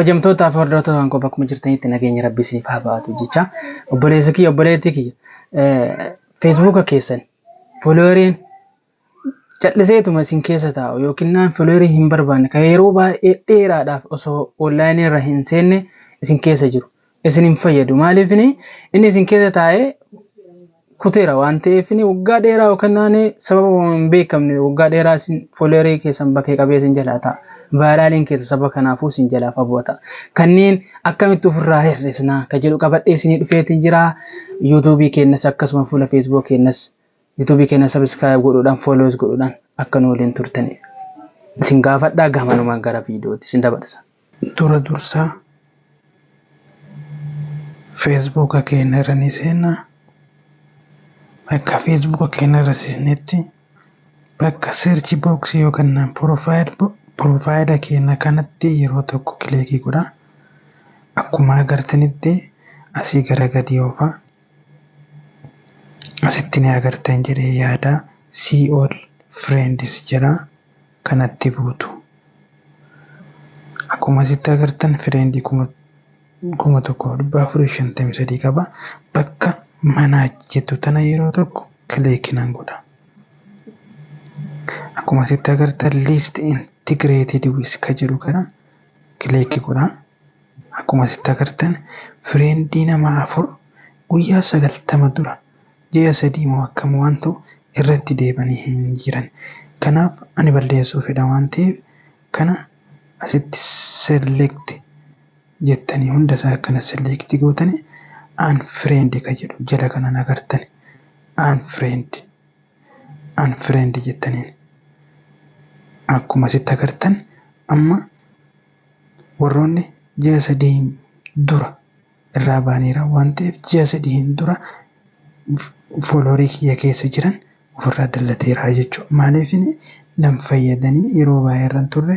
Kabajamtootaa fi hordoftoota kan koo, bakkuma jirtanitti nageenya Rabbii isiniif haa baatu jecha. Obboleessa kiyya, obboleettii kiyya, Feesbuuka keessan followeriin calliseetuma isin keessa taa'u yookiin naan followerii hin barbaanne kan yeroo baay'ee dheeraadhaaf osoo onlineii irra hin seenne isin keessa jiru isin hin fayyadu. Maaliif? Inni isin keessa taa'ee kuteera waan ta'eef, waggaa dheeraa yookaan naannoo sababa hin beekamne waggaa dheeraa isin followerii keessan bakkee qabee isin jalaa ta'a. Viraliin keessa saba kanaafuu isin jalaa fagoo ta'a. Kanneen akkamitti ofirraa hir'isnaa ka jedhu qabadhee isinii dhufeetiin jira. YouTubeii keenyas akkasuma fuula Facebook keenyas, YouTubeii keenya subscribe godhuudhaan, follows godhuudhaan akka nu waliin turtan isin gaafadhaa. Gamanumaan gara viidiyootti isin dabarsa. Dura dursaa Feesbuuka keenya irra ni seenna. Bakka Feesbuuka keenya irra seennetti bakka search boxii yookaan profile keenya kanatti yeroo tokko clickii godha. Akkuma agartanitti asii gara gadii oofa. Asitti ni agartan jedhee yaada, "See all friends" jedha, kanatti buutu. Akkuma asitti agartan friendii 1453 qaba. Bakka manage jettu tana yeroo tokko clickii nan godha. Akkuma asitti agartan "List integrated with" ka jedhu kana clickii godha. Akkuma asitti agartan friendii nama afur guyyaa 90 dura, ji'a 3 moo akkam waan ta'u irratti deebanii hin jiran. Kanaaf ani balleessuu fedha waan ta'eef kana asitti select jettanii hunda isaa akkana select gootanii "unfriend" ka jedhu jala kanan agartan unfriend, unfriend jettaniin. Akkuma asitti agartan amma warroonni ji'a 3 dura irraa ba'aniira waan ta'eef, ji'a 3n dura followerii kiyya keessa jiran ofirraa dallateera jechuudha. Maaliif? Nan fayyadanii yeroo baay'ee irra hin turre,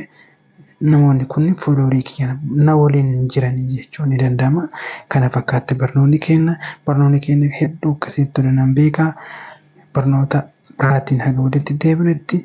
namoonni kun followerii kiyya na waliin hin jiranii jechuun ni danda'ama. Kana fakkaatti barnoonni keenya. Barnoonni keenya hedduu akkasitti tole nan beeka. Barnoota biraatiin haga walitti deebinutti.